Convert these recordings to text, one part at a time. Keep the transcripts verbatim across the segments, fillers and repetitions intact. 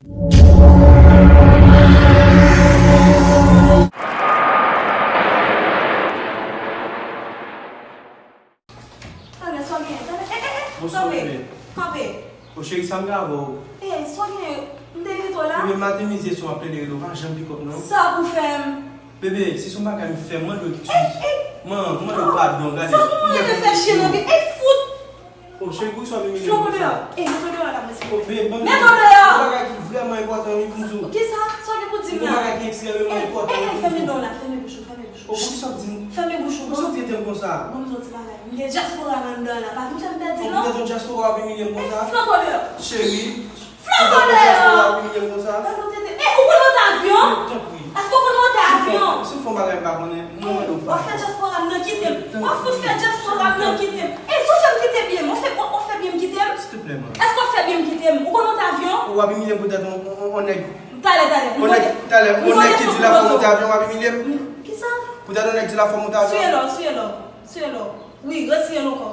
Talè, sa w genyen? Talè, eh, eh, eh, Bonswa, kanpe, bebe. Kanpe. O cheri, sa m gen avè w? Eh, sa w genyen? M te rete w la. Bebe, maten, midi e swa, m ap plede rele w, pa janm pikòp, non. Sa pou fè m? Bebe, si se yon bagay m fè, m mande w eskiz. Eh, eh. Man, m mande w padon, gade. Sa pou mwen fè chyen nan pi? Eh, fout! O cheri, poukisa w ap imilye m konsa? Flank ou deyò. Eh, met ou deyò la, mesye. O, bebe, ban m... Met ou deyò! Yon bagay ki vrèman enpòtan, wi, pou m di w. Kisa? Sa w gen pou di m la? Yon bagay ki ekstrèmeman enpòtan, wi, pou m di w. Eh, eh, fèmen non la, fèmen bouch ou, fèmen bouch ou. O, poukisa w di m? Fèmen bouch ou. Poukisa w trete m konsa? Ban m di w ti bagay. M gen dyaspora m anndan la. Pa vin fè m pèdi non. O, poutèt yon dyaspora w ap imilye m konsa? Eh, flank ou deyò. Cheri. Flank ou deyò! Gade w tete. Eh, ou konn monte avyon? Tanpri. Èske w konn monte avyon? Si w fè yon bagay m pa konnen, mwen mande w padon. W ap fè dyaspora m nan kite m. W ap fout fè dyaspora m nan kite m. Eh, si w fè m kite byen m, w fè, w, w fè byen m kite m? Silteplè, man. Èske w ap fè byen m kite m? Ou konn monte avyon? Ou ap imilye m poutèt on, on, on, on nèg. Talè, talè. On nèg, talè, on nèg ki di l ap fè w monte avyon, w ap imilye m? Kisa? Poutèt on nèg di l ap fè w monte avyon? Siye lò, siye lò. Siye lò. Wi, resiye l ankò.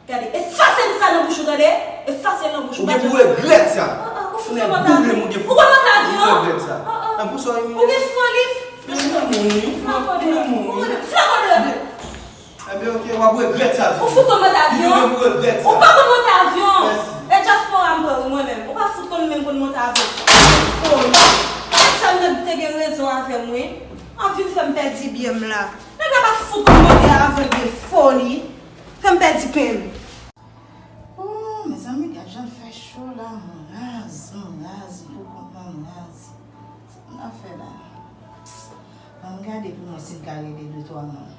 Gade, efase sa nan bouch ou, tande? Efase l nan bouch ou. Ou gen pou regrèt sa. Ah, ah, ou fout mwen ta... Ou gen pou regrèt sa. Ah, ah. An pou sa, ou gen foli. Fè lanmou, wi. Fè lanmou, wi. Fè lanmou. Ebyen, ok, w ap regrèt sa. Ou fout konn monte avyon? Ou gen pou regrèt sa. Ou pa konn monte avyon. Mèsi. E dyaspora m pran, wi, mwen menm. Ou pa fout konn menm konn monte avyon. Foli. Nèg sa, nèg te gen rezon avè m, wi. Anvi fè m pèdi byen m la. Nèg la pa fout konn monte avyon, gen foli. Fè m pèdi pen m. Oh, mezanmi, gad jan l fè cho la, m raz, m raz, m pou kont mwen, m raz. Sa m ap fè la? Ban m gade pou mwen si m ka rele de twa moun.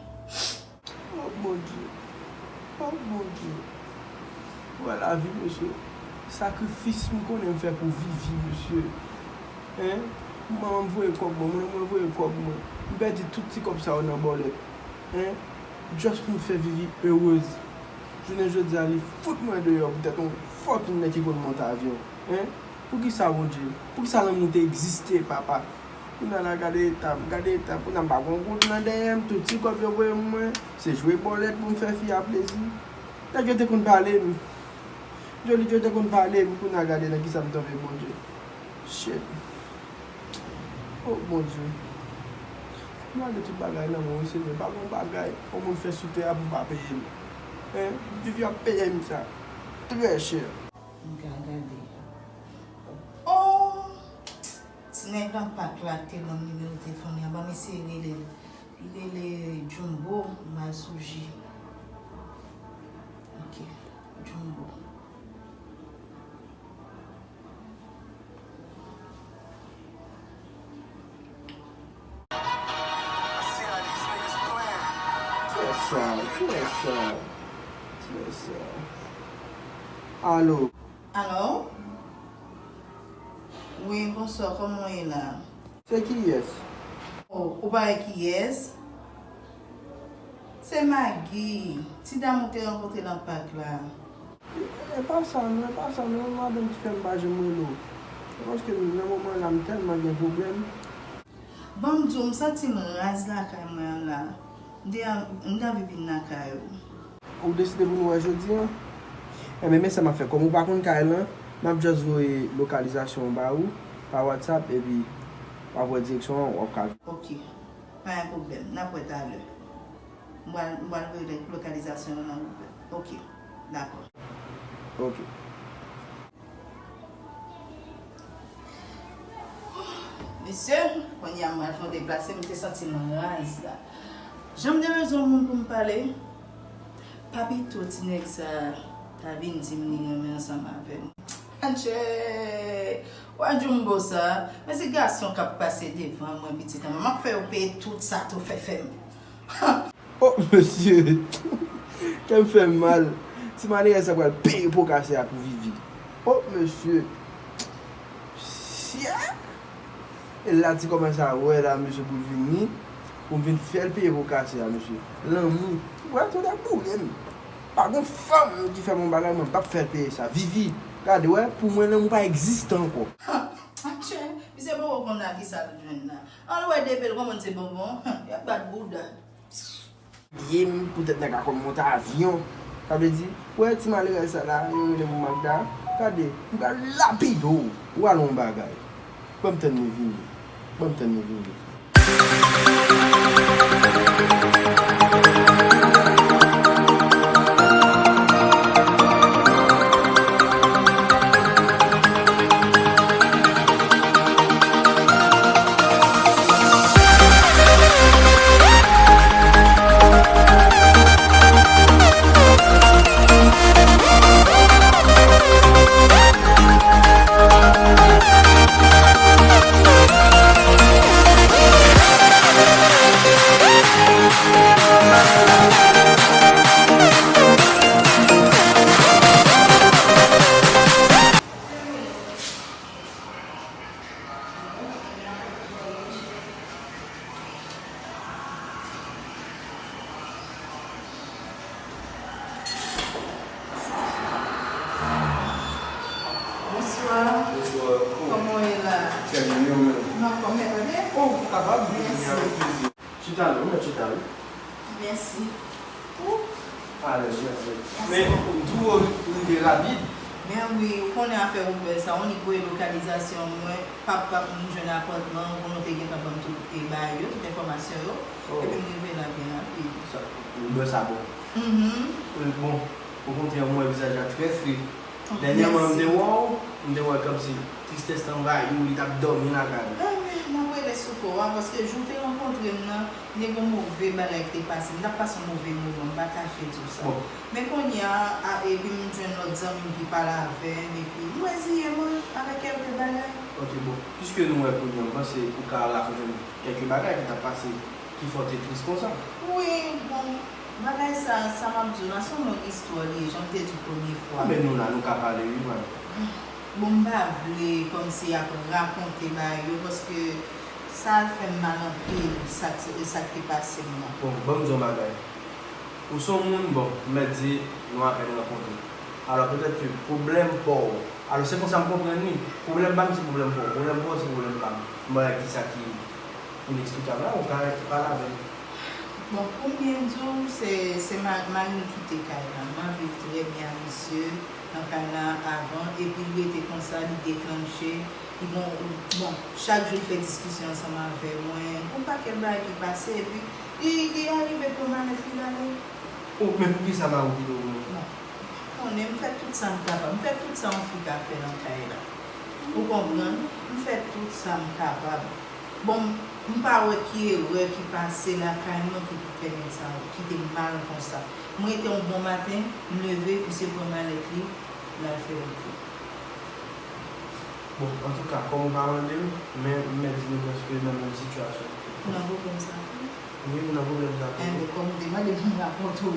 Oh, Bondye. Oh, Bondye. Wè lavi, mesye. Sakrifis m konnen m fè pou Vivi, mesye. Hein? Manman m voye kòb mwen, manman mwen voye kòb mwen. M pèdi tout ti kòb sa yo nan bòlèt. Hein? Just pou m fè Vivi erez. Jounen jodi a, li fout mwen deyò poutèt yon fucking nèg ki konn monte avyon. Hein? Poukisa, Bondye? Poukisa lanmou te egziste, papa? Kounye a la, gade eta m, gade eta m. Kounye a m pa gon goud nan dèyè m, tout ti kòb yo voye mwen, se jwe bòlèt pou m fè fi a plezi. Nèg yo te konn pale m. Joli Joe te konn pale m, kounye a gade nan kisa m tonbe, Bondye. Shit. Oh, Bondye. M lage tout bagay nan men w, Senyè. Pa gon bagay yon moun fè sou tè a pou pa peye l. Hein? Vivi ap peye m sa. Trè chè. M ka gade. Oh! Ti nèg nan pak la ki te ban m nimewo telefòn li an, ban m eseye rele l. Li rele Jumbo, m al sou J. Ok, Jumbo. Kiyès sa? Kiyès sa? Kiyès sa? Alo? Alo? Wi, bonswa, kòman w ye la? Se kiyès? Oh, ou pa wè kiyès? Se Maggie, ti dam ou te rankontre nan pak la. E pa sa non, e pa sa non, madanm ki fè m pa janm rele w. Se paske nan moman la m tèlman gen pwoblèm. Ban m di w, m santi m raz lakay mwen an la. M te an-, m te anvi vin lakay ou. Ou deside pou nou wè jodi an? Enben, men sa m ap fè. Kòm ou pa konn kay lan, m ap just voye lokalizasyon an ba ou pa WhatsApp, epi w ap wè direksyon an, w ap ka vini. Ok. Pa gen pwoblèm. N ap wè talè. M pral, m pral voye lè-, lokalizasyon an nan Uber. Ok. Dakò. Ok. Mesye, kounye a m al fè yon deplase, m te santi m raz la. Jan m te bezwen yon moun pou m pale, pa pito ti nèg sa ta vin di m li renmen ansanm avè m. Adje! Wè Jumbo sa, men se gason k ap pase devan mwen, pitit an mwen. M ap fè yo peye tout sa tou fè fè m. Oh, mesye! Kè m fè m mal. Ti malerèz sa pral peye po kase a pou Vivi. Oh, mesye! Sye! E la ti kòmanse a wè la, mesye, pou l vini, pou m vin fè l peye po kase a, mesye. Lanmou. Wè, tou dè boule m. Pa gon fanm ki fè m yon bagay, mwen p ap fè l peye sa. Vivi, gade, wè, pou mwen, lanmou pa egziste ankò. Atchè, misye poko konn nan kisa l jwenn la. An l wè de bèl kòmann se bonbon, y ap bat bouda. Bliye m poutèt nèg la konn monte avyon. Sa vle di, wè ti malerèz sa la, yo rele m Magda. Gade, m pral lapide w. Ou al yon bagay. Ban m tann mwen vini. Ban m tann mwen vini. Bonswa. Bonswa. Kòman w ye la? Trè byen, e ou menm? M anfòm, e ou menm? Oh, m kapab. Mèsi. Chita non, mèt chita wi. Mèsi. Ou? Alèz, mèsi. Men, ou tou rive rapid. Men wi, ou konnen afè Uber sa, on li voye lokalizasyon mwen, pap, pap, m jwenn apatman, konnen w te gentan ban m tout, e, bagay yo, tout enfòmasyon yo. Oh. Epi m rive la byen rapid. Sa, Uber sa bon. Mhm. Bon, okontrè, m wè vizaj la trè fre. Dènyèman, m te wè w, m te wè kòmsi tristès te anvayi w, li t ap dòmi lakay ou. Anmè, m ap rele sou kò a, paske jou w te rankontre m nan, m te gen yon move bagay ki te pase m. M t ap pase yon move moman, m pa kache di w sa. Bon. Men kounye a, a, epi m jwenn lòt zanmi m ki pale avè m, epi m reziye mwen avèk kèlke bagay. Ok, bon. Piske nou wè kounye a, m panse ou ka rakonte m kèlke bagay ki t ap pase ki fè w te tris konsa. Wi, bon, bagay sa, sa m ap di w la, se yon long istwa li ye, jan m te di w premye fwa. Men nou la, nou ka pale wi, man. Bon, m pa vle kòmsi ap rakonte bagay yo, paske sa fè m mal anpil, sa k, sa k te pase m nan. Bon, ban m di w yon bagay. Ou se yon moun, bon, m mèt di, nou apèn rankontre. Alò, petèt ke pwoblèm pa w, alò, se konsa m konprann li. Pwoblèm pa m se pwoblèm pa w. Pwoblèm pa w se pwoblèm pa m. M pa wè kisa ki ineksplikab la, ou ka rete pale avè l. Bon, pou m byen di w, se, se ma-, mari m kite kay la. M ap viv trè byen ak misye nan kay la avan, epi l rete konsa, li deklanche, li bon, bon, chak jou l fè diskisyon ansanm avè mwen, yon pakèt bagay ki pase, epi li, li arive pran malèt li, l ale. Oh, men poukisa mari w kite w menm? Bon, konnen m fè tout sa m kapab. M fè tout sa yon fi ka fè nan kay la. Ou konprann? M fè tout sa m kapab. Bon, m pa wè ki erè ki pase lakay mwen ki pou fè nèg sa kite m mal konsa. M rete yon bon maten, m leve, misye pran malèt li, l al fè wout li. Bon, antouka, kòm ou pa mande m, men m mèt di nou prèske nan menm sitiyasyon. Ou nan pwoblèm sa tou? Wi, m nan pwoblèm sa tou. Enben, kòm ou te mande m pou m rapòte w,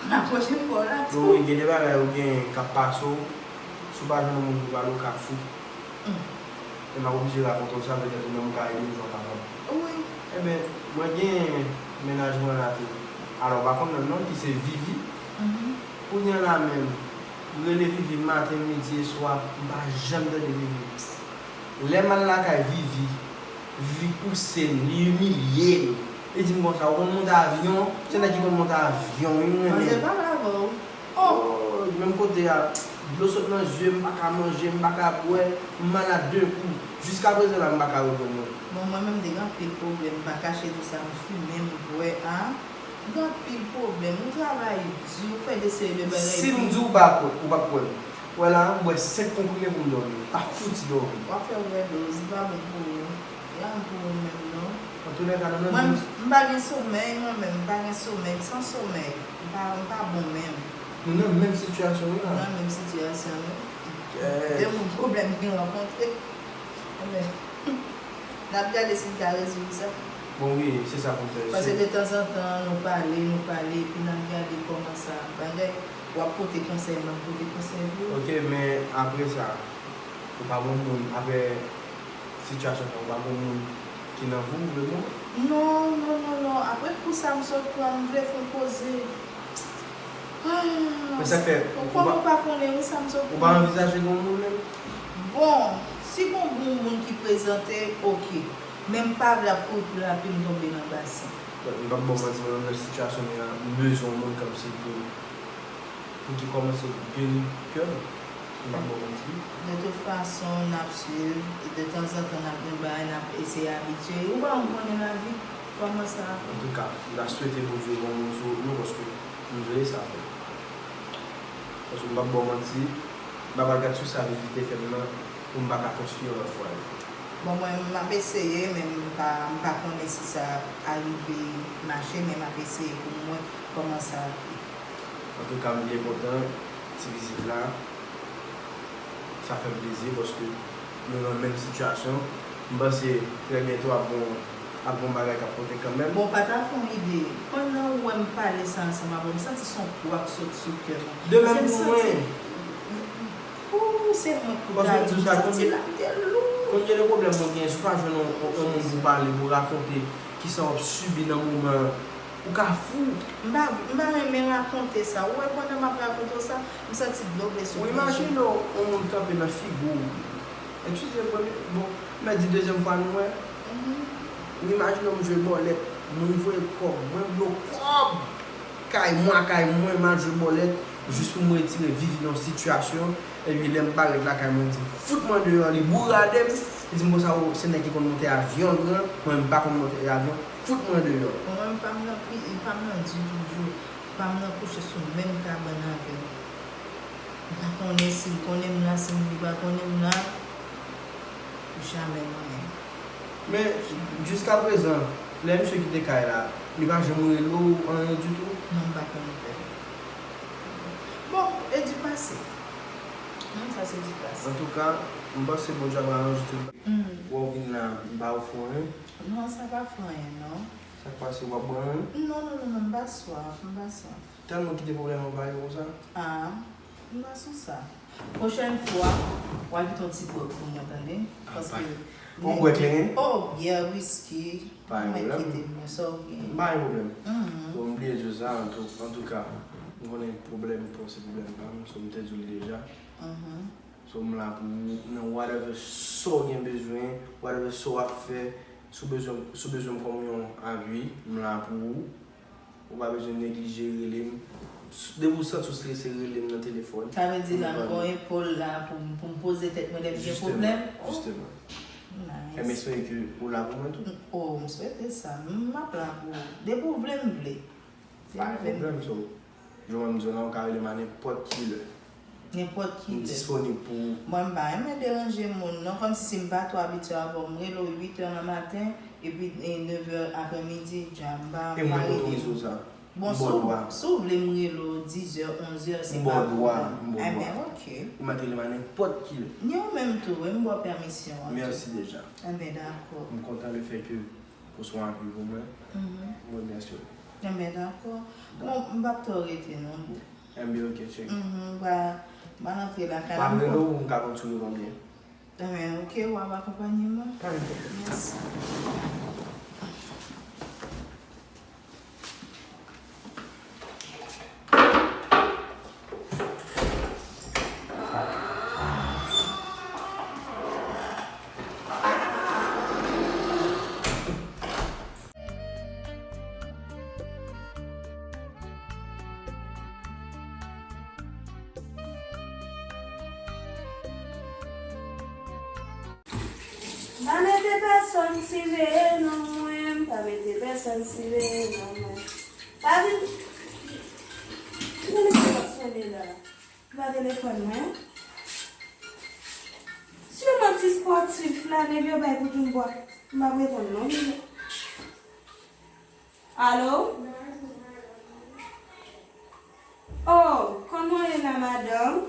m rapòte m ba w la tou. Wi, gen de bagay ou gen k ap pase w, si w pa jwenn yon moun pou pale, ou ka fou. Hmm. E m ap oblije rakonte w sa, petèt ou menm ou ka ede m jan w kapab. Wi. Enben, mwen gen mennaj mwen la tou. Alò, ou pa konn non l non, ki se Vivi. Mhm. Kounye a la menm, m rele Vivi maten, midi e swa, m pa janm tande Vivi. Lè m al lakay Vivi, Vivi pouse m, li imilye m. Li di m konsa, ou konn monte avyon? Se nèg ki konn monte avyon wi m renmen. Manzè pale avè w. Oh! Oh, menm kote a, dlo sot nan zye m, m pa ka manje, m pa ka bwè, m malad de kou. Jiskaprezan la, m pa ka reprann mwen. Bon, mwen menm, m te gen anpil pwoblèm, m pa kache di w sa, m fimen, m bwè, a. M gen anpil pwoblèm, ou travay di, ou fè de seri de bagay. Si m di w pa kwè, ou p ap kwè m. Wè la, m bwè senk konprime pou m dòmi. M pa fouti dòmi. W ap fè overdose, li pa bon pou ou. Li pa bon pou ou menm, non. Antoulèka, nou nan menm. Mwen, m pa gen somèy, mwen menm, m pa gen somèy, m san somèy. M pa, m pa bon menm. Nou nan menm sitiyasyon wi la. Nou nan menm sitiyasyon wi. Kèt. De moun pwoblèm ki rankontre. Enben, n ap gade si n ka rezoud sa. Bon, wi, se sa pou n fè. Paske de tanzantan, nou pale, nou pale, epi n ap gade kòman sa bagay. W ap pote konsèy, m ap pote konsèy pou ou. Ok, men apre sa, ou pa gon moun, apre sitiyasyon sa, ou pa gon moun ki nan vi w vrèman? Non, non, non, non. Apre kou sa m sot pran, m vle fè yon koze. Ah, men sa k fè, ou pa, ou pa konnen wi sa m sot pran. Ou pa anvizaje gon moun menm? Bon, si gon bon moun ki prezante, ok. Men m pa vle ap kouri kouri epi m tonbe nan basen. Bon, m p ap ba w manti, mwen menm nan sitiyasyon m ye a, m bezwen yon moun kòmsi pou, pou ki kòmanse geri kè m. M p ap ba w manti. De tout fason, n ap swiv, e de tanzantan n ap gen bagay, n ap eseye abitye. Ou pa konn konnen lavi, kòman sa. Antouka, m ta swete Bondye ban w yon jou ou dlo paske m vle sa vre. Paske m p ap ba w manti, m pa pral gad sou sa Vivi te fè m nan pou m pa ka konstwi yon lòt fwaye. Bon, mwen, m ap eseye, men m pa, m pa konnen si sa ap arive mache, men m ap eseye pou m wè kòman sa ap ye. Antouka, m byen kontan ti vizit la. Sa fè m plezi paske nou nan menm sitiyasyon. M panse trè byento ap gon ap gon bagay k ap pote kanmenm. Bon, pa ta fè yon ide. Pandan ou wè m pale sa ansanm avè w, m santi se yon kwa k sot sou kè mwen. De menm pou mwen. Ooh, se mwen k pou ta di, m santi l ap te lou. Konn gen de pwoblèm mwen genyen, si w pa jwenn yon moun pou w pale, pou w rakonte kisa w ap sibi nan moman an, ou ka fou. M pa, m pa renmen rakonte sa. Ou wè pandan m ap rakonte w sa, m santi dlo vle sot nan je m. Ou imajine w, yon moun kanpe nan figi w. Eskize m, bon, m mèt di dezyèm fwa nou wè. Ou imajine w m jwe bòlèt, moun voye kòb, mwen blo kòb kay mwen, kay mwen, m al jwe bòlèt, jis pou m retire Vivi nan yon sitiyasyon, epi lè m parèt lakay mwen, li di m, fout mwen deyò, li bourade m, li di m konsa, o, se nèg ki konn monte avyon l pran, mwen m pa konn monte avyon, fout mwen deyò. Bon, mwen m pa m nan pri, li pa m nan ditou, Djo, pa m nan kouche sou menm kabann avè l. M pa konnen si l konnen m la, si li pa konnen m la, jamè mwen menm. Men, jiskaprezan, lè misye kite kay la, li pa janm rele w anyen ditou? Non, m pa konn nouvèl. Bon, e di pase. Non, sa se di pase. Antouka, m panse Bondye ap aranje tout bagay. Wè w vin la, m pa ofri w anyen. Non, sa pa fè anyen, non. Sa k pase, w ap bwè anyen? Non, non, non, non, m pa swaf, m pa swaf. Tèlman kite pwoblèm anvayi w konsa. Ah, m pa sou sa. Pwochèn fwa, w al kite yon ti gwòg pou mwen, tande? Paske. Yon gwòg kleren? Oh, byè, wiski. Pa gen pwoblèm. Mwen kite mwen sa w gen. Pa gen pwoblèm. Bon, m bliye di w sa, antouka, m konnen pwoblèm pa w se pwoblèm pa m, so m te di w l deja. So m la pou ou nan whatever sa w gen bezwen, whatever sa w ap fè, si w bezwen, si w bezwen m kòm yon apui, m la pou ou. Ou pa bezwen neglije rele m. Depi w santi w strese, rele m nan telefòn. Sa vle di lè m gon epòl la pou m, pou m poze tèt mwen lè m gen pwoblèm? Jisteman, jisteman. Nice. E m espere ke ou la pou mwen tou. Oh, m swete sa. M ap la pou ou. Depi w vle, m vle. Pa gen pwoblèm, so. Jan mwen m di w la, ou ka rele m a nenpòt ki lè. Nenpòt ki lè. M disponib pou ou. Mwen m pa renmen deranje moun non, kòmsi si m pa twò abitye avè w, m rele w uit è nan maten, epi e, nèv è aprèmidi, dja m pa, m pa rele w. E mwen otorize w sa. Bon, si w, si w vle m rele w diz è, onz è, se pa pwoblèm. M ba w dwa, m ba w dwa. Enben, oke. Ou mèt rele m a nenpòt ki lè. Ni ou menm tou, wi, m ba w pèmisyon an tou. Mèsi deja. Enben, dakò. M kontan lefètke ou se yon apui pou mwen. M remèsye w. Enben, dakò. Bon, m p ap twò rete non. Enben, oke, cheri. M va, m al antre lakay la. M ap rele w pou m ka konn si w devan byen. Enben, oke, w ap akonpanye mwen. Pa gen pwoblèm. Mèsi. M pa mete pèsòn siveye non mwen, m pa mete pèsòn siveye non mwen. Pa vin. Ki telefòn k ap sone la? Se pa telefòn mwen. Sèlman ti spòtif la, nèg yo bay pou Jumbo a. M p ap reponn non. Alo? Oh, kòman w ye la, madanm?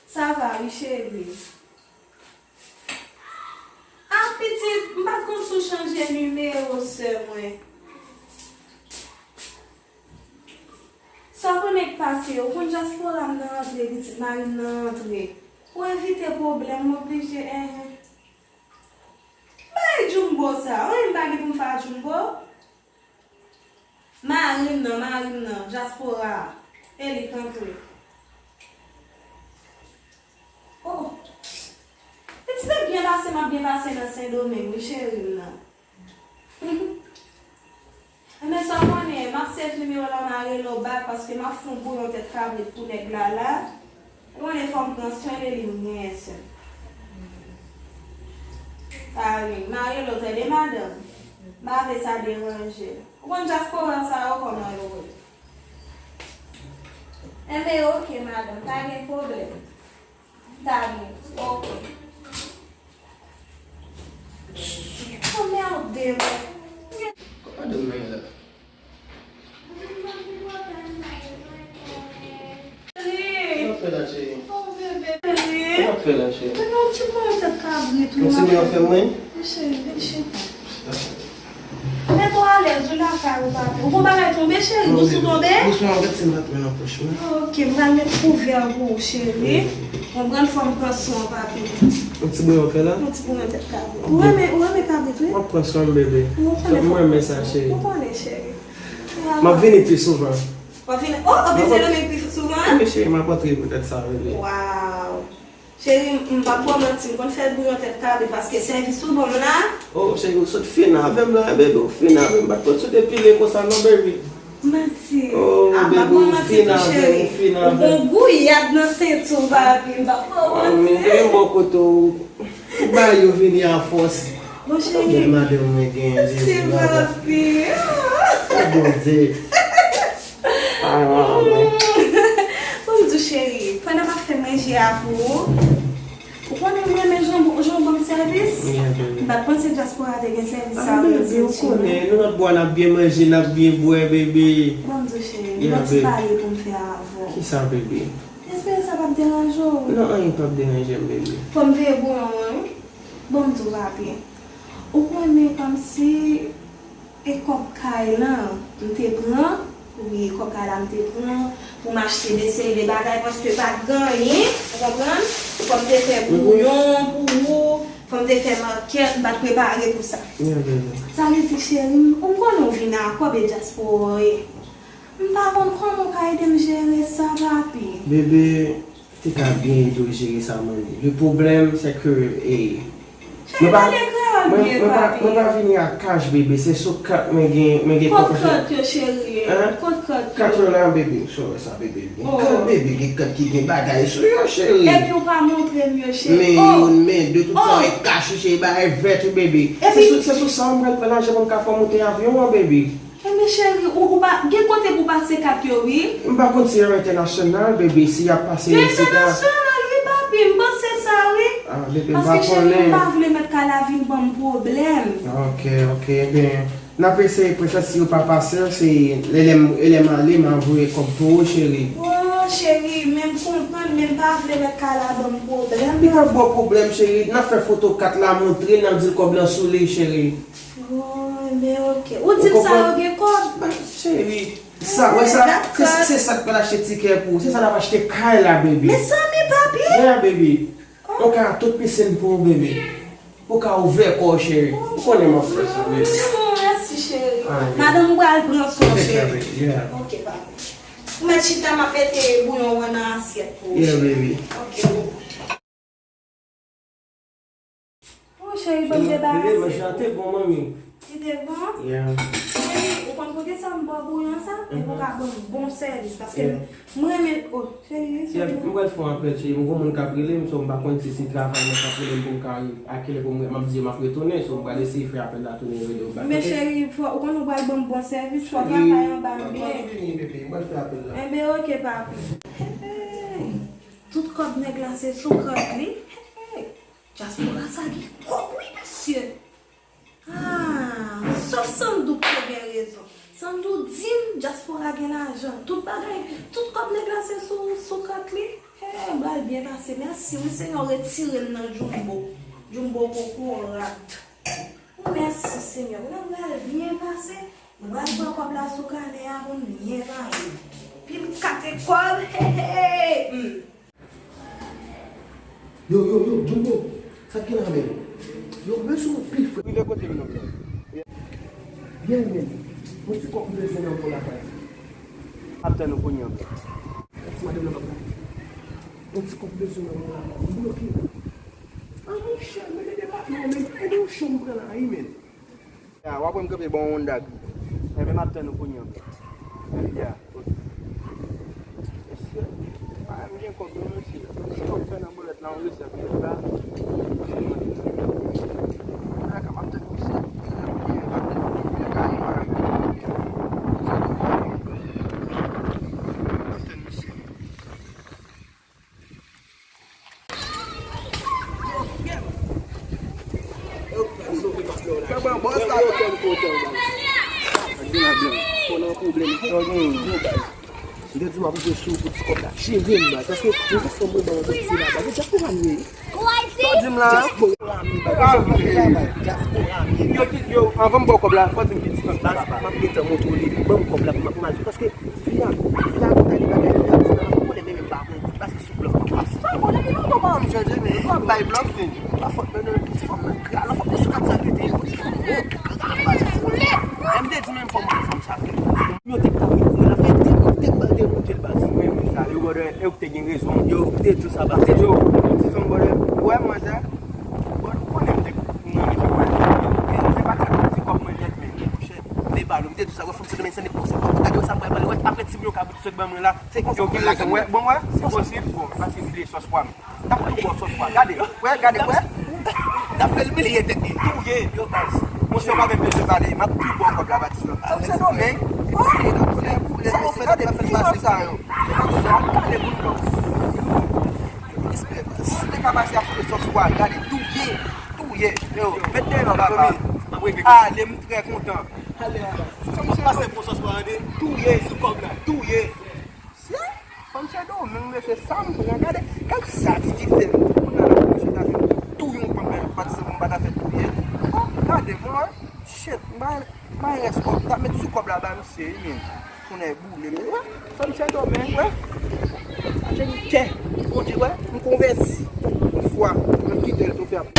Sa va, wi, cheri. Ah, pitit, m pa t konn si w chanje nimewo sè mwen. Sa w konnen k pase, ou konn dyaspora m nan antre, pitit mari m nan antre. Pou evite pwoblèm, m oblije, enhen. Bay Jumbo sa, anyen m pa gen pou m fè a Jumbo. Mari m nan, mari m nan, dyaspora a, e li k antre. Oh! Pitit, se byen pase m ap byen pase nan Sendomeng, wi, cheri m nan. Enben, sa w konnen, m ap sèvi nimewo la, m a rele w bak, paske m ap fè yon bouyon tèt kabrit pou nèg la la. Ou konnen fò m pran swen de li, m genyen sè. Karen, mare l, tande madanm. M pa vle sa deranje l. Ou konn dyaspora sa yo kòman yo ye. Enben, oke, madanm, pa gen pwoblèm. Ta gen, oke. Anmède, bon. Kòman madanm nan ye la? Sa w fè la, cheri? Oh, bebe. Sa w fè la, cheri? Bebe, yon ti bouyon tèt kabrit, wi. Yon ti bouyon fè mwen? Wi, cheri, vin chita. Men ou alèz, wi, lakay ou, papi. Ou gon bagay tonbe, cheri? Dous ou tonbe? Dousman, gad si m pa t met nan pòch mwen. Ah, oke, m pral met kouvè pou ou, cheri. Konprann, fò m pran swen w, papi. Yon ti bouyon fè la? Yon ti bouyon tèt kabrit. Ou renmen, ou renmen kabrit, wi? M ap pran swen m, bebe. Ou konnen fò m pran swen w. M renmen sa, cheri. Ou konnen, cheri. M ap vini pi souvan. W ap vini? Oh, w ap vizite nan men pi souvan? Wi, cheri, m ap antre poutèt sa, bebe. Waw. Cheri, m, m p ap ba w manti, m konn fè bouyon tèt kabrit paske sèvis ou ban m la. Oh, cheri, ou sot fin avè m la, bebe, ou fin avè m. M pa t konn sot epile konsa non, bebe. Manti. Oh, bebe, ou fin avè m, ou fin avè m. Ou gon gouyad nan senti w, papi, m p ap ba w manti. Anmède, men bon kote w. Ou bay yo vini afòs. Bon, cheri. Gade madanm mwen genyen, Jezi, papi. Oh, Bondye. Ay, manman. Bon, m di w, cheri, pandan m ap fè manje a pou ou, ou konnen m renmen jan, jan w ban m sèvis? M pa t panse dyaspora te gen sèvis sa yo nan senti, non. Ah, bebe, ou konnen, nou lòt bò n ap byen manje, n ap byen bwè, bebe. Bon, m di w, cheri, m gen yon ti pale pou m fè avè w. Kisa, bebe? Espere sa p ap deranje w. Non, anyen p ap deranje m, bebe. Fò m veye bouyon an, wi. Bon, m di w, papi. Ou konnen kòmsi e kòb kay lan m te pran, wi, kòb kay la m te pran pou m achte de seri de bagay paske pa t gen anyen, ou konprann? Fò m te fè bouyon pou ou, fò m te fè makèt, m pa t prepare pou sa. Sa vle di, cheri, m, ou konnen w vin a kòb e dyaspora w ye. M pa konn kòman w ka ede m jere sa, papi. Bebe, te ka byen ede w jere sa, manmi. Le problème, c'est que, e, mwen pa, mwen, mwen pa, mwen pa vini ak kach, bebe. Se sou kat mwen gen, mwen gen kòb. Kot kat yo, cheri? Hein? Kot kat yo? Kat yo la, bebe. Sa w wè sa, bebe. Gen kat, bebe, gen kat ki gen bagay sou yo, cheri. Epi w pa montre m yo, cheri. Men youn, men de, tout sa e kach, cheri, bagay vèt, wi, bebe. Se sou, se sou sa m pral pran lajan pou m ka fè w monte avyon an, bebe. Enben, cheri, ou, ou pa, gen kote pou pase kat yo, wi. M pa konn si yo entènasyonal, bebe, si y ap pase isit la. Yo entènasyonal, wi, papi, m panse sa, wi. Ah, bebe, m pa konnen. Paske, cheri, m pa vle mèt kay la vin ban m pwoblèm. Ok, ok, enben, n ap eseye pran sa, si yo pa pase, se lè, lè m, lè m ale, m a voye kòb pou ou, cheri. Oh, cheri, men m konprann, men m pa vle mèt kay la ban m pwoblèm. Li p ap ba w pwoblèm, cheri. N ap fè foto kat la, montre, n ap di l kòb lan sou li, cheri. Oh, men oke. Ou di m sa yo gen kòb? Ou konprann? Cheri, sa, wè sa, se, se sa k pral achte tikè pou ou. Se sa l ap achte kay la, bebe. Mezanmi, papi! Yeah, bebe. Ou ka tout pisin pou ou, bebe. Ou ka ouvè kò w, cheri. Ou konnen m ap fè sa, bebe. Oh, mèsi, cheri. Madanm, ou pral pran swen w, cheri. Oke, papi. Ou mèt chita, m ap mete bouyon an nan asyèt pou ou, cheri. Yeah, bebe. Oke, boo. Oh, cheri, ban m debarase. Bebe, manje a te bon, manmi. Li te bon? Yeah. Cheri, ou konn poukisa m ba w bouyon sa? E pou w ka ban m bon sèvis. Paske m renmen, oh, cheri, yeah, m pral fè yon apèl, cheri. M gon moun k ap rele m, so m pa konn si se travay mwen k ap rele m pou m ka, a kilè pou m, m ap di yo m ap retounen, so m pral eseye fè apèl la tounen rele w back, ok? Men cheri, fò, ou konn ou pral ban m bon sèvis, fò w travay anba m byen. Cheri, m ap vini, bebe, m pral fè apèl la. Enben, oke, papi. Hey, hey. Tout kòb nèg la se sou kòb li. Hey, hey. Dyaspora sa gen kòb wi, mesye. Ah, sòf Sandou k te gen rezon. Sandou di m dyaspora gen lajan. Tout bagay, tout kòb nèg la se sou, sou kòb li. Hey, m pral byen pase. Mèsi wi, Senyè, w retire m nan djoumbo. Djoumbo kokorat. Mèsi, Senyè. Mwen pral byen pase. Mwen pral pran kòb la sou kanè a pou m byen pase. Pil kate kòb, hey, hey, hmm. Yo, yo, yo, Jumbo, sa k gen la menm? Yo, m bezwen w anpil, frè. Rive kote m non, frè. Byen, men. Yon ti kòb m bezwen nan men w lakay. M ap tann ou kounye a, frè. Ti madanm nan p ap la. Yon ti kòb m bezwen nan men w lakay. M bloke la. Ah, monchè, mete depatman, men. Ede yon cho m pran la, wi, men. Ya, w ap wè m kanpe bò yon Honda gri. Enben, m ap tann ou kounye a. Ya, ok. Mesye, pa M gen kòb non, mesye. Si kòb fè nan bòlèt la, yon resèt nèt la. Mwen ka m ap tann misye. M ap tann misye. Bòs la yo kè m kontan, baz. Gen la blan. Fò nan pwoblèm. Yo gen. M te di w ap ouvri sou pou ti kòb la. Jere m, baz. Paske mwen te fè mwen ban yon ti la, baz. Diaspora m ye. Sa w di m la? Diaspora m ye, baz. Diaspora m ye. Yo, yo, anvan m ba w kòb la, fò di m ki ti kòb la, papa. M ap gentan montre w li. Ban m kòb la pou m ap mal jwe. Paske fi a, fi a kontan li bagay, fi a di nan la, fò konnen menm m pa konn. Pase sou blòf mwen pase. Sa bon, depi lontan pa wè m chanje, men yo ap bay blòf, men. Pa fòt mwen non, ti fanm nan gra, lò fòk mwen sou kat san rete, yo ti fanm bon, gra, baz, foule. M te di menm fò mwen fanm sa fè. Yo te ka wi, mwen la fè te, te, te, te monte l baz. Mwen, mwen sa, yo gòdè, e ou te gen rezon. Yo, te di sa baz. Yo, ti fanm gòdè, wè mwen sa, bon, konnen m te, mwen, mwen, mwen, se pa ti kòb mwen nèt, men, monchè, de balo, m te di sa, wè fanm se demen, se nèg konsa, wè, gade, wè sa, mwen, wè, apre ti milyon ka bout sot ban mwen la, Se konsa yo gen rezon, wè. Bon, wè, se posib. Bon, pase m bliye sòs pwa m. N ap tou bò sòs pwa. Gade, wè, gade, wè. N ap fè l bliye tèt li. Touye. Yo, baz. Monchè, w pa menm bezwen pale. M ap tou bò kòb la, Batis la. Sa w fè non, men. Sa w fè, gade, m ap fè l pase sa yo. Gade, moun yo. Respè, baz. Si te ka pase ak sòs pwa, gade, touye. Touye. Yo, met dèyè non, papa. Ale, m trè kontan. Ale, ale. Fè m pase pou sòs pwa, tande. Touye. Sou kòb la. Touye. Se fanm Sendomeng, mesye, sa m pran, gade, gad sa ki fè m. Kounye a la, mesye, ta fè tou yon fanm, pati se pou m pa ta fè touye. Oh, gade, mwen, shit, m pa, m pa gen rès kòb, ta met sou kòb la ba misye, wi, men. Kounye a boule, men, wè, fanm Sendomeng, wè. Achte m kè, Bondye, wè, m konvèti. Yon fwa, mwen kite l tou fè ap.